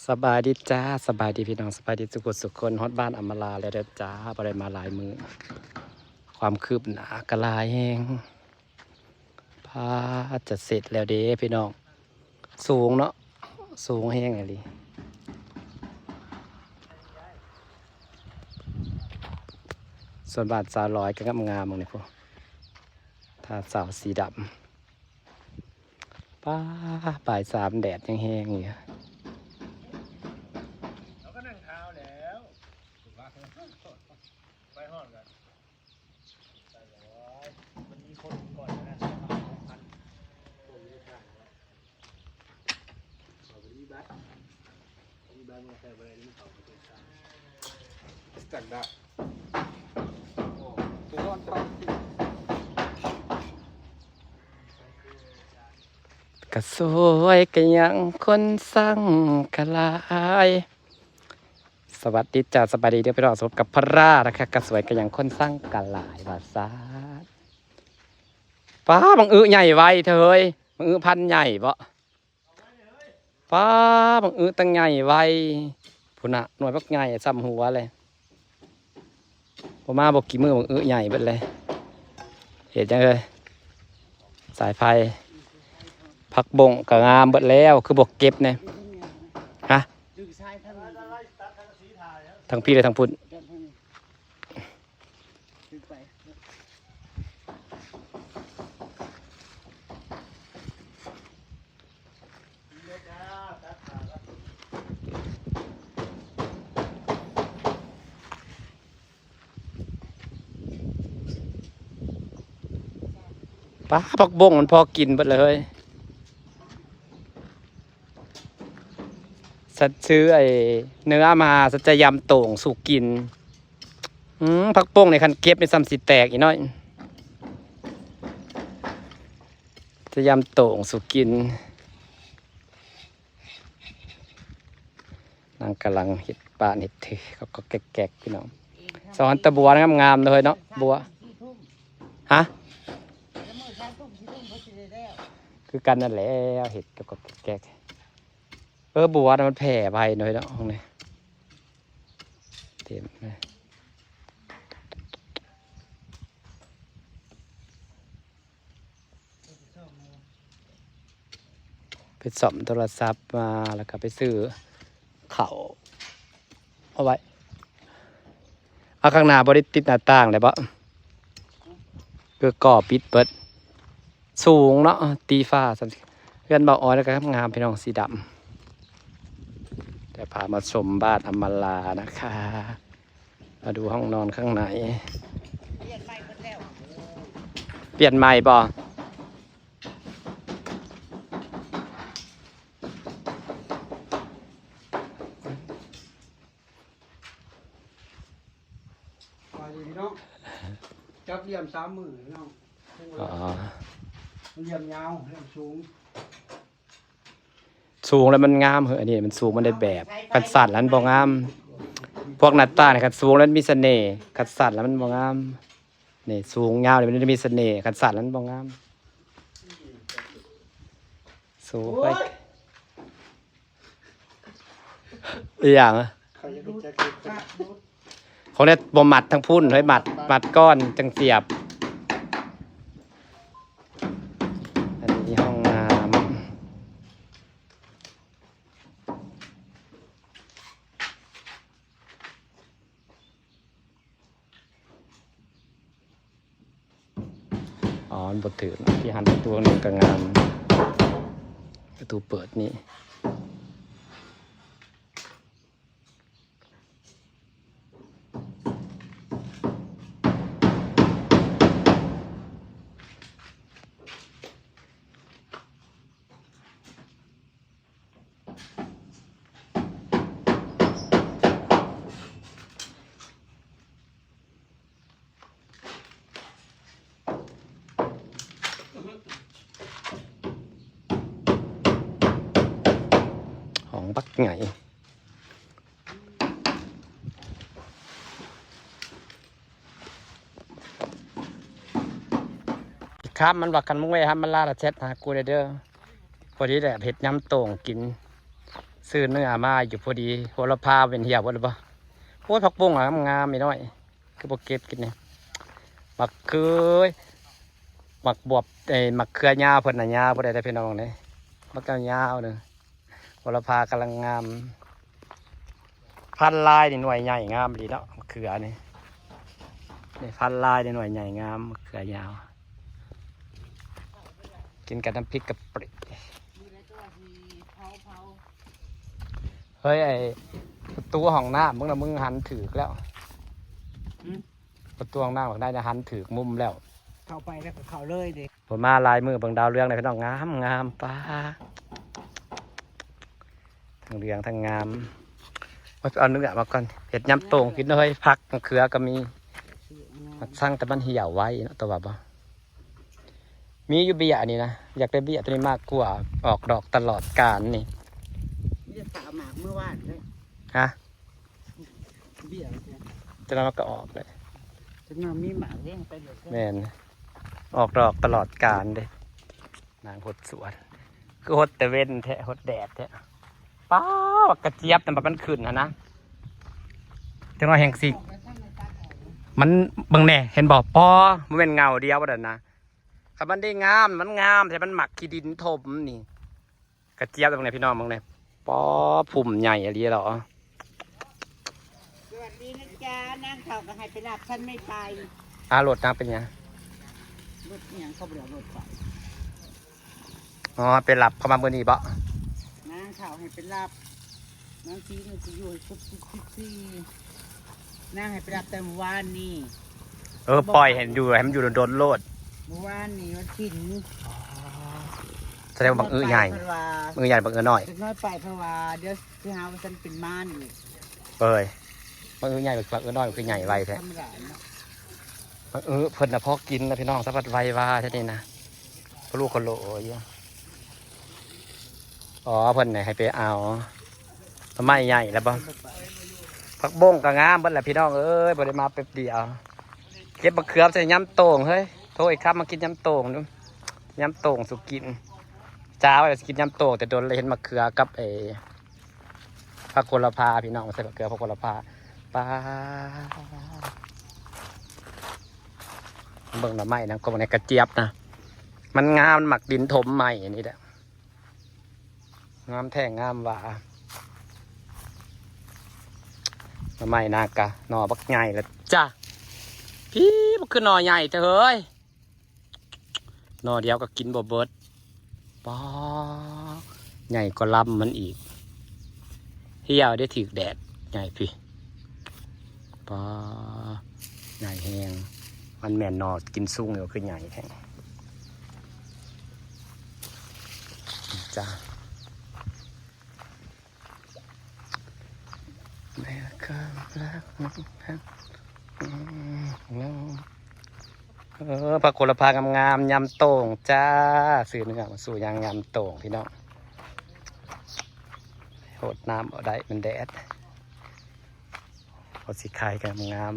ສະບາຍດີຈ້າ ສະບາຍດີພີ່ນ້ອງ ສະບາຍດີສຸກຄົນ ຮອດບ້ານອຳມາລາແລ້ວເດີຈ້າ ບໍ່ໄດ້ມາຫຼາຍມື້ ຄວາມຄືບໜ້າກໍຫຼາຍແຮງ ພາຈະເສັດແລ້ວເດ້ພີ່ນ້ອງ ສູງເນາະ ສູງແຮງອີ່ຫຼີ ສ່ວນບ້ານສາວລອຍກໍງາມໆ ໝ່ອງນີ້ພຸ້ນ ທາເສົາສີດຳ. ປ້າ ບ່າຍສາມແດດຍັງແຮງຢູ່ ເຮົາກໍນັ່ງຖ້າແລ້ວ ໄປຮອດກໍ ມັນມີຄົນກ່ອນນັ້ນ ສະຕານດາດ ໂອ້ ໄປນອນເຊົາ ກະສວຍກະຍັງ ຄົນສັງກະຫຼາຍ. ສະຫວັດດີຈ້າ ສະບາຍດີເດີພີ່ນ້ອງ ພົບກັບພາລານະຄະ ກະສວຍກະຍັງ ຄົນສັງກະຫຼາຍວ່າຊັ້ນ. ປ້າ ບັກອຶໃຫຍ່ໄວເທີເຮີ້ຍ ບັກອຶພັນໃຫຍ່ເບາະ. ປ້າ ບັກອຶຕັ້ງໃຫຍ່ໄວ ພຸ້ນນະ ໜ່ວຍບັກໃຫຍ່ສ່ຳຫົວເລີຍ ບໍ່ມາບໍ່ກີ່ມື້ບັກອຶໃຫຍ່ເບິດເລີຍ ເຮັດຫຍັງເອີຍ ສາຍໄຟ ຜັກບົ້ງກໍງາມເບິດແລ້ວ ຄືບໍ່ເກັບແດ່ ຮະ ທັງພີ້ແລະທັງພຸ້ນ. ປ້າ ຜັກບົ້ງມັນພໍກິນເບິດເລີຍ ສັດຊື້ໄອ້ເນື້ອມາ ສັດຈະຢຳໂຕ່ງສູ່ກິນ. ອືມ ຜັກບົ້ງນີ້ຄັນເກັບນີ້ສ່ຳຊິແຕກອີກໜ້ອຍ ຈະຢຳໂຕ່ງສູ່ກິນ. ນາງກຳລັງເຮັດບ້ານເຮັດເຮືອນ ກໍໆແກກໆ ພີ່ນ້ອງ. ສະອອນຕະບົວງາມໆເນາະ ເຮີ້ຍເນາະ ບົວ ຮະ ຄືກັນນັ້ນແຫຼະ ເຮັດກໍໆແກກໆ. ເອີ ບົວນະມັນແຜ່ໄວເນາະ ເນາະ ຫ້ອງນີ້ ເຕັມເລີຍ. ໄປສ້ອມໂທລະສັບມາ ແລ້ວກໍໄປຊື້ເຂົ້າເອົາໄວ້. ເອົາ ຂ້າງໜ້າບໍ່ໄດ້ຕິດໜ້າຕ່າງແລ້ວບໍ? ຄືກໍປິດເບິດ. ສູງເນາະ ຕີຟ້າສ່ຳ ເຮືອນບ່າວອອຍແລ້ວກໍງາມ ພີ່ນ້ອງ ສີດຳ. ແຕ່ພາມາຊົມບ້ານອຳມາລານະຄະ ມາດູຫ້ອງນອນຂ້າງໃນ. ປ່ຽນໃໝ່ບໍ່? ສະບາຍດີພີ່ນ້ອງ ຈັບຫຼ່ຽມສາມມື້ພີ່ນ້ອງ. ອໍ ຫຼ່ຽມຍາວ ຫຼ່ຽມສູງ. ສູງແລ້ວມັນງາມເຮີ້ຍ ອັນນີ້ມັນສູງມັນໄດ້ແບບ ຄັນສັ້ນແລ້ວມັນບໍ່ງາມ. ພວກໜ້າຕ່າງນີ້ຄັນສູງແລ້ວມັນມີສະເໜ່ ຄັນສັ້ນແລ້ວມັນບໍ່ງາມ. ນີ້ສູງຍາວນີ້ມັນມີສະເໜ່ ຄັນສັ້ນແລ້ວມັນບໍ່ງາມ. ສູງໄປ ອີຫຍັງ? ຂອງແນວບໍ່ມັດທາງພຸ້ນ ໃຫ້ມັດ ມັດກ່ອນຈັ່ງສຽບ. ອັນນີ້ຫ້ອງນ້ຳ ອໍ ມັນບໍ່ຖືກເນາະ ທີ່ຫັ້ນປະຕູນີ້ກໍງາມ ປະຕູເປີດນີ້. ຫ້ອງບັກໃຫຍ່ ຂ້າມມັນວ່າ ຄັນມຶງແວ່ຫາມັນລາ ແຊັດຫາກູໄດ້ເດີ. ພໍດີແຫຼະ ເຮັດຍຳໂຕ່ງກິນ ຊື້ເນື້ອມາຢູ່ພໍດີ ໂຫລະພາເປັນຫ່ຽວເບິດແລ້ວບໍ່? ໂອ້ຍ ຜັກບົ້ງງາມໆ ອີນ້ອຍ ຄືບໍ່ເກັບກິນນີ້? ໝາກເຂືອ ໝາກບວບ ເອີ ໝາກເຂືອຍາວ ເພິ່ນນະຍາວບໍ່ໄດ້ເດີພີ່ນ້ອງເດີ ໝາກຍາວໆເດີ. ໂຫລະພາກຳລັງງາມ ພັນລາຍນີ້ໜ່ວຍໃຫຍ່ງາມອີ່ຫຼີເນາະ ມະເຂືອນີ້ ນີ້ພັນລາຍນີ້ໜ່ວຍໃຫຍ່ງາມ ມະເຂືອຍາວ ກິນກັບນ້ຳພລິກກະປິ. ເຮີ້ຍ ໄອ້ປະຕູຫ້ອງນ້ຳ ມຶງນະ ມຶງຫັນຖືກແລ້ວ ຫືມ? ປະຕູຫ້ອງນ້ຳບັກນາຍນະ ຫັນຖືກມຸມແລ້ວ ເຂົ້າໄປແລ້ວກໍເຂົ້າເລີຍເດ້. ໂອ້ ມາຫຼາຍມື້ເບິ່ງດາວເຮືອງເດ້ພີ່ນ້ອງ ງາມໆ ປ້າ ທັງເຫຼືອງທັງງາມ. ໂອ້ຍ ເອົາເນື້ອມາກ່ອນ ເຮັດຍຳໂຕ່ງກິນເຮີ້ຍ ຜັກມະເຂືອກໍມີ ມັກຊັງແຕ່ມັນຫ່ຽວໄວເນາະ ແຕ່ວ່າບໍ່ ມີຢູ່ເບ້ຍນີ້ນະ ຢາກໄດ້ເບ້ຍໂຕນີ້ມາກກວ່າ ອອກດອກຕະຫຼອດການນີ້. ມີແຕ່ສາວໝາກມື້ວານເດ້ ຮະ? ເບ້ຍ ຈັກໜ່ອຍມັນກໍອອກເລີຍ ຈັກໜ່ອຍມີໝາກເດ້ ໄປເລີຍ ແມ່ນ ອອກດອກຕະຫຼອດການເດ້. ນາງຫົດສວນ ຄືຫົດແຕ່ເວັນແທ້ ຫົດແດດແທ້. ປ້າ ບັກກະຈຽບນັ້ນ ບັດມັນຂຶ້ນຫັ້ນນະ ຈັກໜ່ອຍແຮ່ງຊິ ມັນ ເບິ່ງແດ່ ເຫັນບໍ່? ປໍ ບໍ່ແມ່ນເຫງົ້າດຽວບໍ່ນັ້ນນະ ຄັນມັນໄດ້ງາມ ມັນງາມ ແຕ່ມັນໝາກຂີ້ດິນຖົມນີ້. ກະຈຽບເບິ່ງແດ່ພີ່ນ້ອງ ເບິ່ງແດ່ ປໍ ພຸ່ມໃຫຍ່ອີ່ຫຼີເນາະ. ສະຫວັດດີນະຈ໊ະ ນາງເຖົ້າກໍໃຫ້ໄປຮັບ ຊັ້ນໄມ່ໄປ. ອາ ລົດນາງເປັນຫຍັງ? ລົດອີ່ຫຍັງ ເຂົາບໍ່ໄດ້ເອົາລົດໄປ. ອໍ ໄປຮັບເຂົາມາມື້ນີ້ບໍ? ນາງເຖົ້າໃຫ້ໄປຮັບ ນາງສີນາງຊິຢູ່ໃຫ້ຄົບສິບສີ່ ນາງໃຫ້ໄປຮັບແຕ່ມື້ວານນີ້. ເອີ ບໍ່ ປ່ອຍໃຫ້ຢູ່ ໃຫ້ມັນຢູ່ດົນໆໂລດ. ມື້ວານນີ້ວັນສິນ. ອໍ ສະແດງວ່າບັກອຶໃຫຍ່ ບັກອຶໃຫຍ່ ບັກອຶນ້ອຍ. ເດັກນ້ອຍໄປເພາະວ່າ ດຽວຊິຫາວ່າຊັ້ນເປັນມານອີກ. ເອີຍ ບັກອຶໃຫຍ່ ບັກອຶນ້ອຍ ມັນຄືໃຫຍ່ໄວແທ້. ທຳມະດາເນາະ ບັກອຶເພິ່ນນະພໍກິນນະພີ່ນ້ອງ ສະພັດໄວວາແທ້ນີ້ນະ. ໂຄໂລໂຄໂລຢູ່. ອໍ ເພິ່ນໃຫ້ໄປເອົາ ໜໍ່ໄມ້ໃຫຍ່ແລ້ວບໍ? ຜັກບົ້ງກໍງາມເບິດແຫຼະພີ່ນ້ອງເອີຍ ບໍ່ໄດ້ມາແປັບດຽວ. ເກັບບັກເຂືອໃສ່ຍຳໂຕ່ງເຮີ້ຍ ໂທອີກຄຳມາກິນຍຳໂຕ່ງດູ ຍຳໂຕ່ງສູ່ກິນ. ຈ້າວ່າຊິກິນຍຳໂຕ່ງແຕ່ດົນແລ້ວ ເຫັນບັກເຂືອກັບໄອ້ ຜັກໂຫລະພາພີ່ນ້ອງ ມາໃສ່ບັກເຂືອ ຜັກໂຫລະພາ. ປ້າ ເບິ່ງໜໍ່ໄມ້ນຳ ກໍບໍ່ແນ່ ກະຈຽບນະ ມັນງາມ ມັນມັກດິນຖົມໃໝ່ນີ້ແຫຼະ ງາມແທ້ງາມວ່າ. ໜໍ່ໄມ້ນາງກະໜໍ່ບັກໃຫຍ່ລະຈ້າ. ພີ້ ມັນຄືໜໍ່ໃຫຍ່ແທ້ເຮີ້ຍ. ໜໍ່ດຽວກໍກິນບໍ່ເບິດ. ປ້າ ໃຫຍ່ກວ່າລຳມັນອີກ. ຫ່ຽວເດ້ ຖືກແດດໃຫຍ່ພີ້. ປ້າ ໃຫຍ່ແຮງ. ມັນແມ່ນໜໍ່ກິນຊຸງຢູ່ ຄືໃຫຍ່ແທ້ຈ້າ. ເອີ ຜັກໂຫລະພາງາມໆ ຍຳໂຕ່ງຈ້າ. ຊື້ເນື້ອມາສູ່ຍ່າງຍຳໂຕ່ງພີ່ນ້ອງ. ໂຫດນ້ຳບໍ່ໄດ້ ມັນແດດ. ເຮົາຊິຂາຍງາມ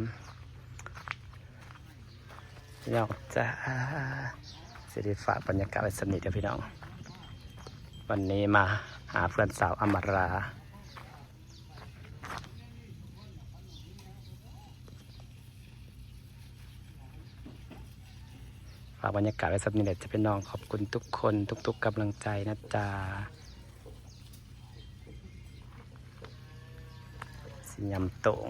ໆ ພີ່ນ້ອງຈ້າ. ຊິໄດ້ຝາກບັນຍາກາດໄວ້ສ່ຳນີ້ເດີພີ່ນ້ອງ. ວັນນີ້ມາຫາເພື່ອນສາວອຳມາລາ. ຝາກບັນຍາກາດໄວ້ສ່ຳນີ້ແຫຼະຈ້າພີ່ນ້ອງ. ຂອບຄຸນທຸກຄົນ ທຸກໆກຳລັງໃຈນະຈ້າ. ຊິຍຳໂຕ່ງ